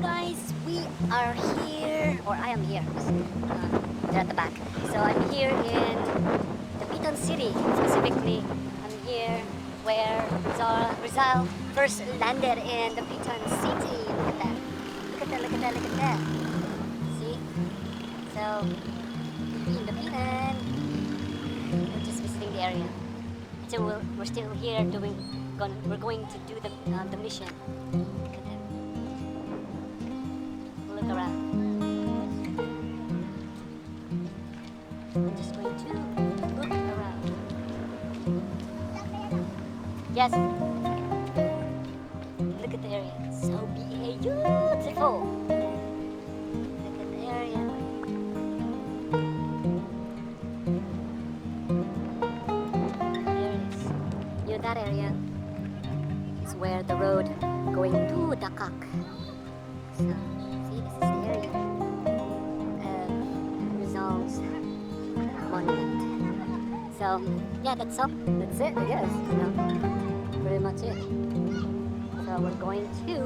Guys, we are here, or I am here, 'cause they're at the back. So I'm here in Dapitan City, specifically. I'm here where Rizal first landed in Dapitan City. Look at that. Look at that, look at that, look at that. See? So, in Dapitan, we're just visiting the area. So we're still here doing, we're going to do the mission. Look at that. Look around. I'm just going to look around. Yes. Look at the area. It's so beautiful. Look at the area. Here it is. You know that area is where the road going to Dakak. So, see, this is the area of Rizal's monument. So, yeah, that's all. That's it, I guess. Pretty much it. So we're going to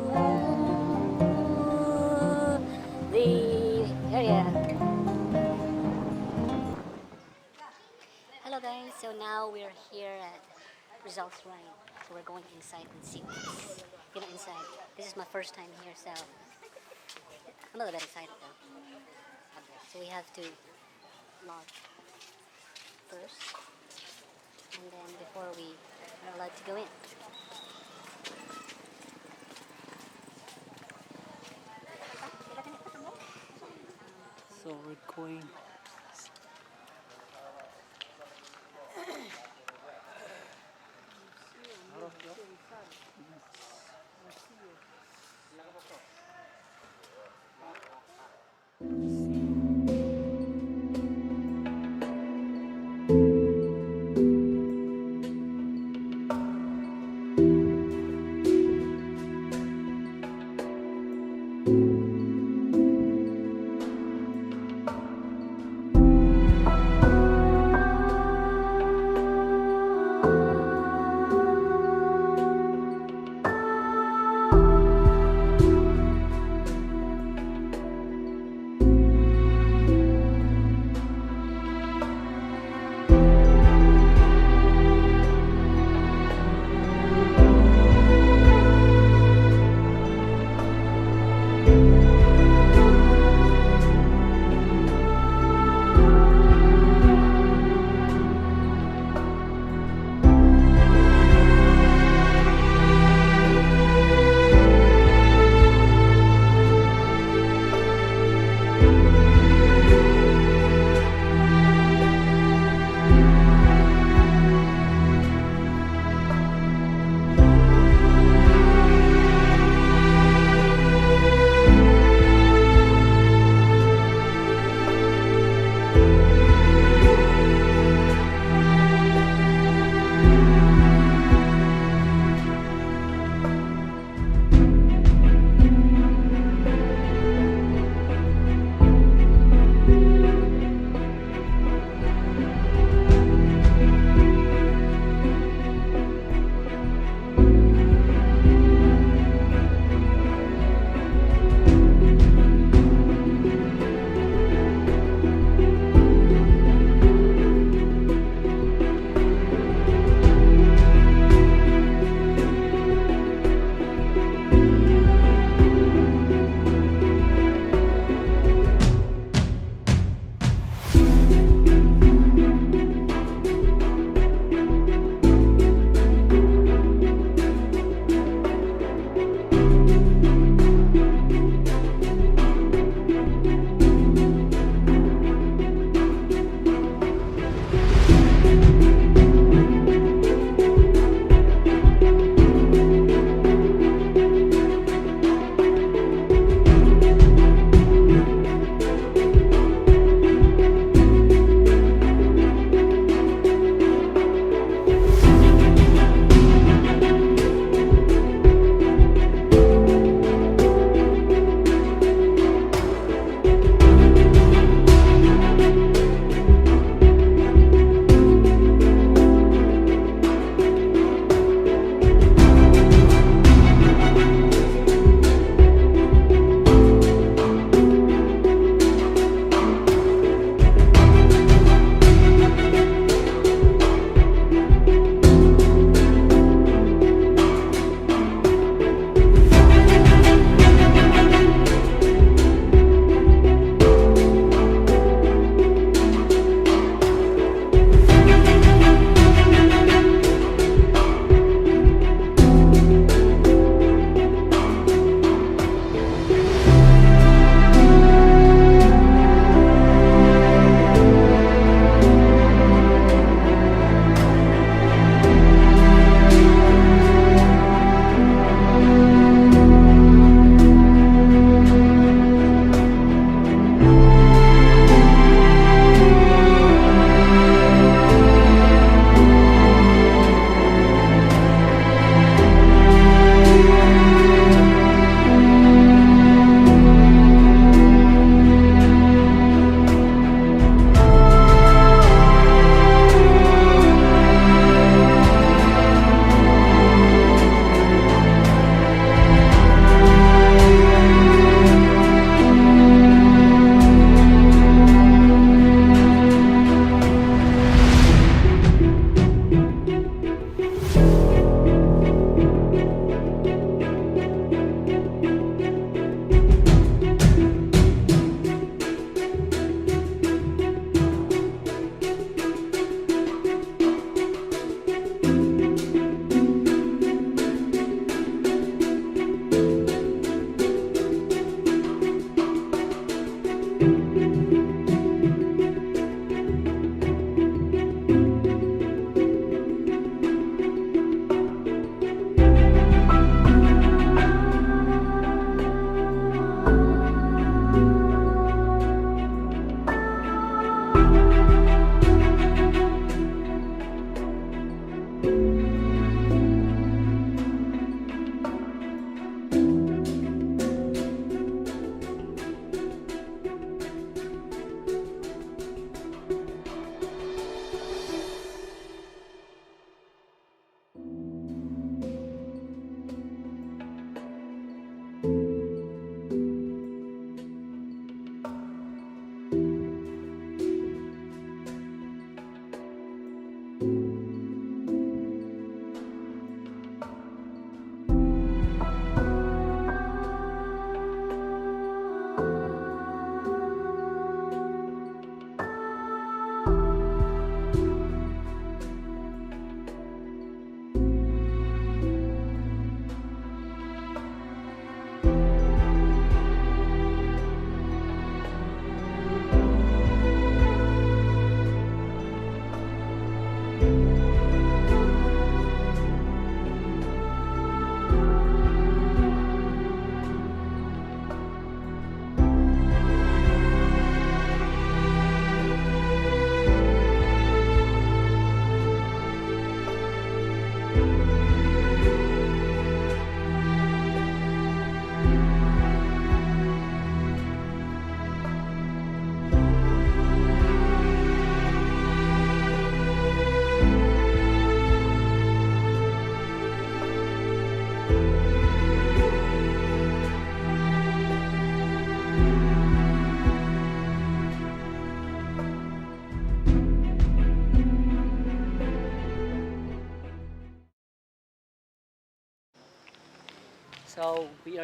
the area. Hello guys, so now we're here at Rizal Shrine. So we're going inside and see what's inside. This is my first time here, so I'm a little bit excited though. So we have to lodge first, and then before we are allowed to go in. So we're going.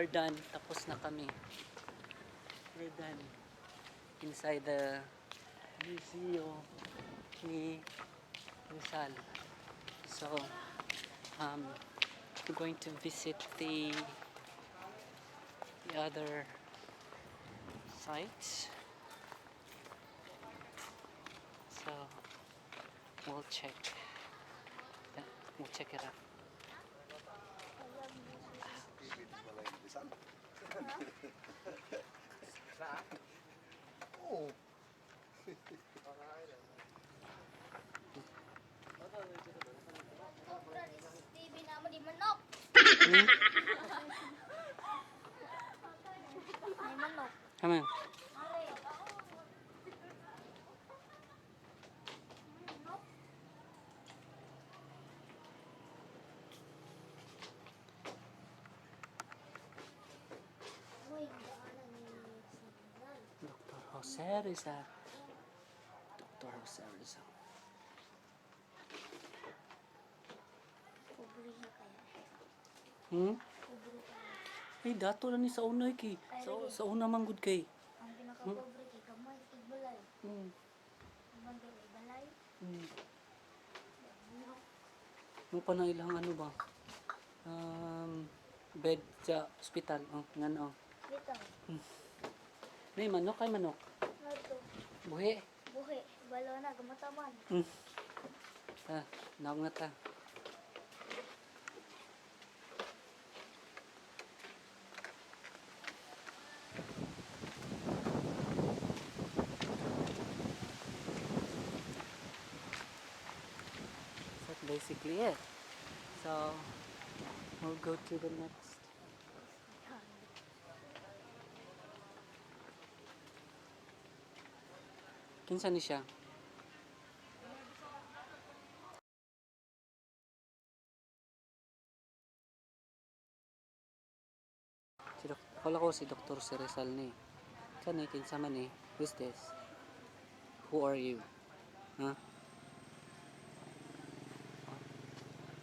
We are done. Tapos na kami. We're done. Inside the museum ni Rizal. So, we're going to visit the other sites. So, we'll check. We'll check it out. Rizal. Oo. CCTV na mo di manok. May manok. Come on. Are. Uy, daanan ni Rizal. Dr. Jose Rizal. Dr. Jose Rizal. Pobre na kaya. Pobre kaya. Ay, dato na ni sa una kay. Sa una man gud kay. Ang pinaka-pobre kay gamay tigbalay. Ang banda ay balay. Mo pa na ilang ano ba? Bed sa ospital. Oh, ngan oh. Bitaw. Nay manok kay manok. Nato. Buhi. Buhi. Balo na gamataman. Ta, naog na ta. That's basically it. So, we'll go to the next. Kinsa ni siya? Si Dok akala ko si Dr. si Rizal ni. Kani kinsa man ni? Who's this? Who are you? Ha?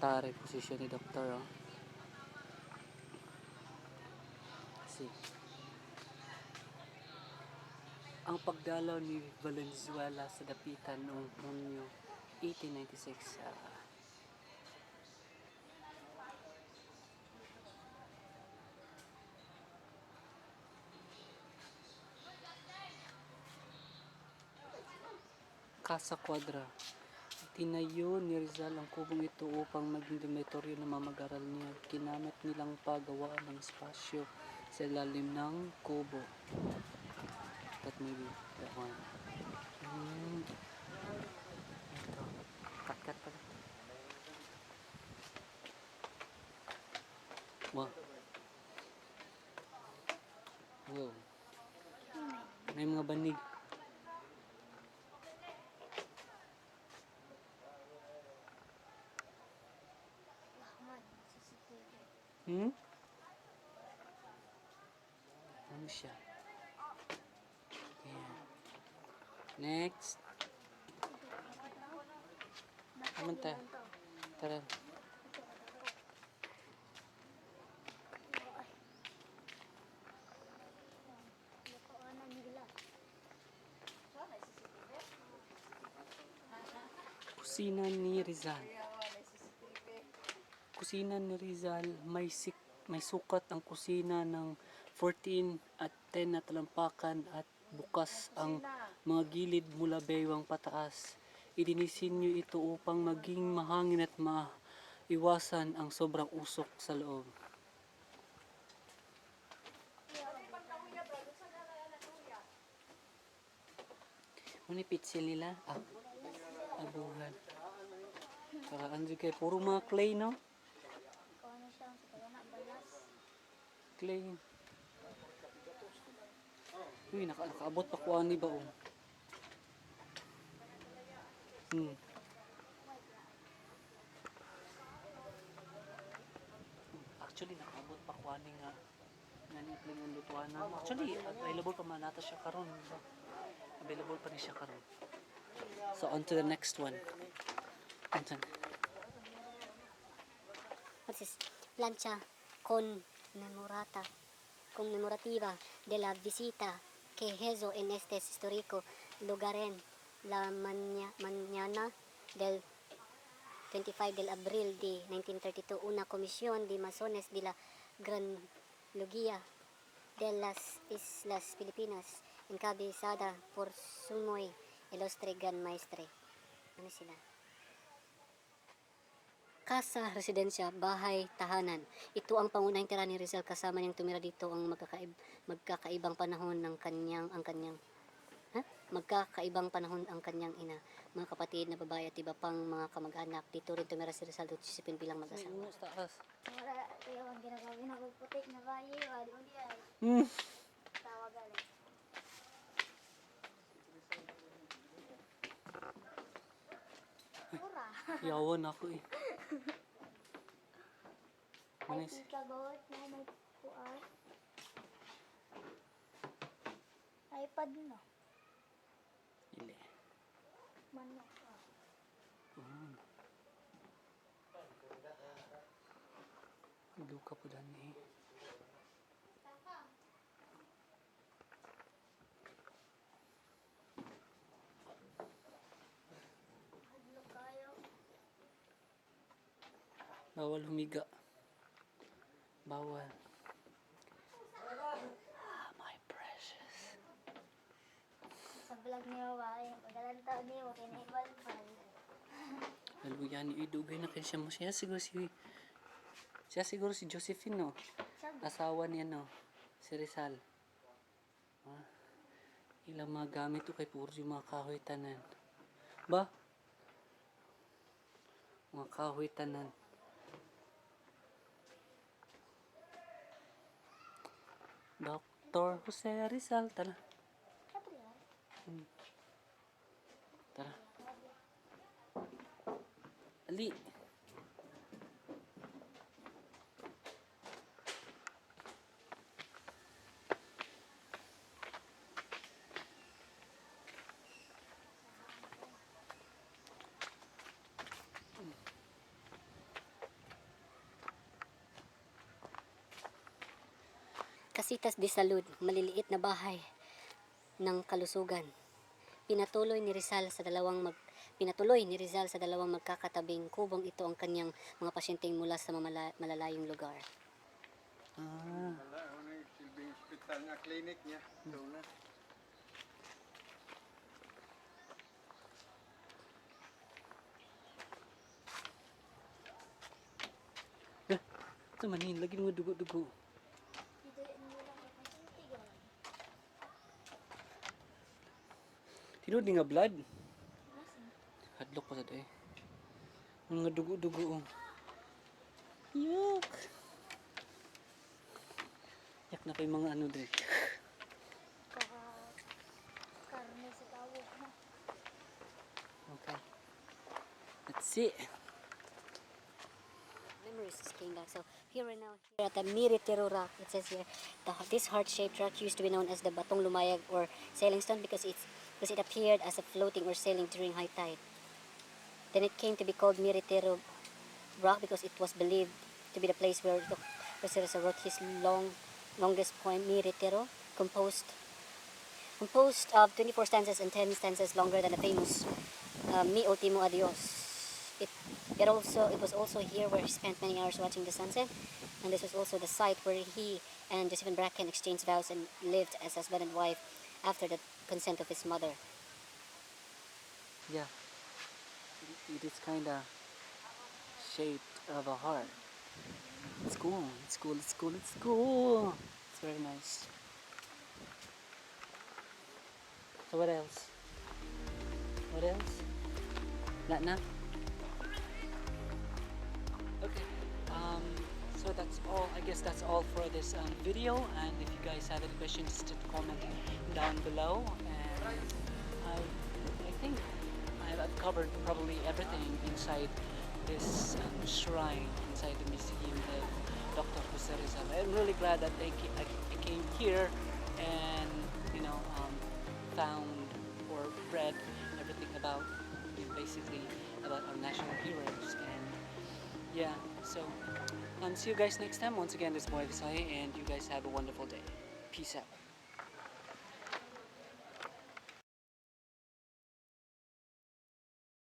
Tare posisyon ni Doktor oh. Si ang pagdalaw ni Valenzuela sa Dapitan noong Hunyo 1896. Casa Cuadra. Tinayo ni Rizal ang kubong ito upang maging dormitoryo ng mga mag-aral niya. Ginamit nilang paggawaan ng espasyo sa ilalim ng kubo. That may be that one. Ito. Cut-cut pala. Wow. Wow. May mga banig. Lahman. CCTV. Ano siya? Ayan. Next. Naman ta. Tara. Lokoanan nila. Kusina ni Rizal. Kusina ni Rizal, may sukat ang kusina ng 14 at 10 na talampakan at bukas ang mga gilid mula baywang pataas. Idinisinyo ito upang maging mahangin at maiwasan ang sobrang usok sa loob. Muna pitsil nila. Ah, abuhan. Para ano kay puro mga clay, no? Ikaw na siya. Sa kaya na balas. Clay. Uy, nakaabot pa ko ani ba oh. Actually, nakaabot pa ko ani nga nga ni clay nga lutuan na. Actually, available pa man nata siya karon ba? Available pa ni siya karon. So on to the next one. Anton. What's this? Plancha conmemorata. Conmemorativa de la visita que hizo en este histórico lugar en la mañana del 25 del abril de 1932, una comisión de masones de la Gran Logia de las Islas Filipinas, encabezada por su muy ilustre Gran Maestre. Ano sila? Casa Residencia, bahay tahanan. Ito ang pangunahing tirahan ni Rizal, kasama niyang tumira dito ang magkakaibang panahon ng kanyang ang kanyang ha? Magkakaibang panahon ang kanyang ina, mga kapatid na babae at iba pang mga kamag-anak. Dito rin tumira si Rizal at Josephine bilang May mag-asawa. uno sa taas. Wala, kaya ang ginagawa na putik na bayi, wala di ay. Tawag gali. Ura. Yawan ako eh. Ay, Manis. tika god na may kuan. iPad no. Ili. Manok. Luka po dan eh. Hadlok kayo. Bawal humiga. Bawal. Ah, my precious. Sa vlog niyo ba, yung pagalantaw niyo, kinaibalbal. Haluyan ni dugay na kay siya mo. Siya siguro si Josephine, no? Sabi. Asawa niya, no? Si Rizal. Ah, ilang mga gamit to kay puro yung mga kahoy tanan. Ba? Mga kahoy tanan. Dr. Jose Rizal. Tara. Kato yan. Tara. Ali. Casitas de Salud, maliliit na bahay ng kalusugan. Pinatuloy ni Rizal sa dalawang magkakatabing kubong ito ang kanyang mga pasyenteng mula sa malalayong lugar. Ah, Wala, ano yung silbing ospital niya, clinic niya. Doon na. Eh, ito manin, lagi mga dugo-dugo. Dito yung lang ang pasyente god. Tinuod ni nga blood. Hadlok ko sa eh. Mga dugo-dugo. Oh. Yuck! Yak na pa yung mga ano dre. Kaka karne sa tawag na. Okay. Let's see. Memories just came back. So here we're now here at the Miritero Rock. It says here, this heart-shaped rock used to be known as the Batong Lumayag or sailing stone because it appeared as a floating or sailing during high tide. Then it came to be called Miritero Rock because it was believed to be the place where Jose Rizal wrote his longest poem, Mi Retiro, composed of 24 stanzas and 10 stanzas longer than the famous Mi Ultimo Adios. It was also here where he spent many hours watching the sunset, and this was also the site where he and Josephine Bracken exchanged vows and lived as husband and wife after the consent of his mother. Yeah. It is kind of shaped of a heart. It's cool. It's cool. It's cool. It's cool. It's very nice. So what else? What else? Not na? Okay. So that's all. I guess that's all for this video. And if you guys have any questions, just comment down below. And I think I've covered probably everything inside this shrine, inside the museum of Dr. Jose Rizal. I'm really glad that I came here and found or read everything about basically about our national heroes. And Yeah, so see you guys next time. Once again, this is Boy Visaya, and you guys have a wonderful day. Peace out.